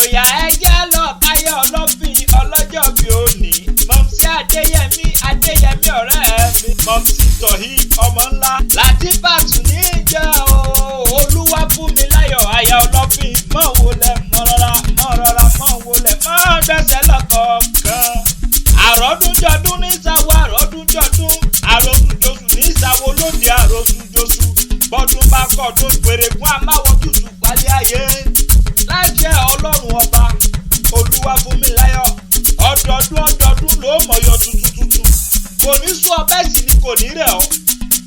Òyà ẹjẹ́ lọ káyọ̀ ọlọ́fin ọlọ́jọ́ bí òní. Mọ̀mísí Adéyẹmí Adéyẹmí ọ̀rẹ́ mi. Mọ̀mísí Tọ̀hí ọmọ ńlá. Látìfàtù ní ìjọ o. Olúwa fún mi láyọ̀ aya ọlọ́fin. Mọ̀ wo lẹ̀ mọ̀ rọra mọ̀ rọra mọ̀ wo lẹ̀ mọ̀ gbẹ́sẹ̀ lọ́kọ̀ọ̀kan. Àròdúnjọdún ní ìsàwọ̀ àròdúnjọdún. Àròsùnjosù ní ìsàwọ̀ lóde àròsùnjosù. Bọ́dún bá kọ̀dún pèrègùn àmáwọ̀ tútù palẹ̀ ayé. Láṣẹ Ọlọ́run ọba, Olúwa fún mi láyọ̀. Ọdọọdún ọdọọdún ló mọ̀yọ́ tuntun tuntun. Kò ní sún ọbẹ̀ sì ni kò ní rẹ̀ ọ́.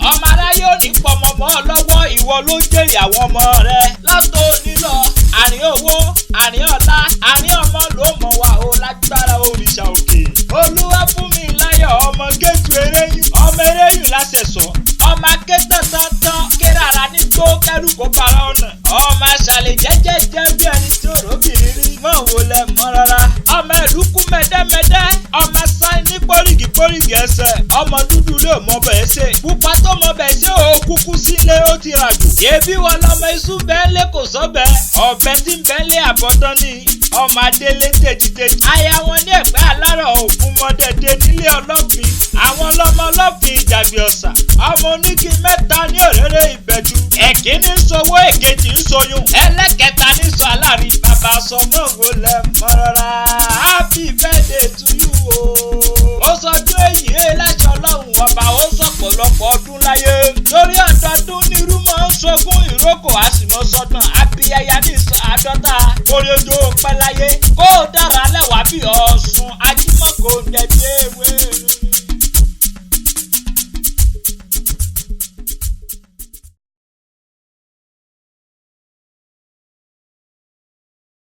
Ọmọ aráyé ò ní pọmọ mọ́ ọ lọ́wọ́, ìwọ ló jèrè àwọn ọmọ rẹ. Látò nílọ, àárín owó, àárín ọlá, àárín ọmọ ló mọ̀ wá o lágbára òrìṣà òkè. Olúwa fún mi láyọ̀ ọmọ géètù eréyùn, ọmọ eréyùn láṣẹ̀sọ́. Ọmọ akétọ̀tọ̀tọ̀ kérara ní gbó kẹ́rù kó para ọ̀nà. Ọmọ aṣàlẹ̀ jẹ́jẹ́jẹ́ bí ẹni tí ò róbìnrin rí. Mọ̀ wò lẹ mọ́ rárá. Ọmọ ìlú kú mẹ́dẹ́mẹ́dẹ́. Ọmọ sáyìn ní pọ́rìgì pọ́rìgì ẹsẹ̀. Ọmọ dúdú lè mọ bẹ́ẹ̀ ṣe. Pupa tó mọ bẹ́ẹ̀ ṣe ò kúkú sílé ó ti rà jù. Yébí wọn lọmọ iṣu bẹ́ẹ̀ lé kò sọ́bẹ̀. Ọ̀bẹ tí ń bẹ́ẹ̀ lé àbọ̀dán ni. Ọmọ adélé tejiteji. Aya wọn ní ẹ̀gbẹ́ alárọ̀ ògùn mọ́dẹ̀dẹ̀ nílé ọlọ́fin. Àwọn ọlọ́mọ ọlọ́fin ìjàgbé ọ̀sà. Ọmọ onígi mẹ́ta ní òréré ìbẹ̀jú. Ẹ̀kíní ń sowó, èkejì ń soyún. Ẹlẹ́kẹta ní sọ aláàrí bàbá sọ mọ̀ngò lẹ̀ mọ́rọ́rá. Happy birthday to you o. Ó sọdún èyí ẹ láṣẹ Ọlọ́run ọba, ó sọ̀pọ̀lọpọ̀ ọdún láyé. Lórí ọdọọdún nírú máa ń sogún ìrókò, a sì mọ sọdún abiyaya ní sọ àádọ́ta. Orí ojú pẹ́ láyé. Kó o dára lẹ́wàá bí Ọ̀ṣun ajímọ̀kò ń jẹ bí èèmọ̀.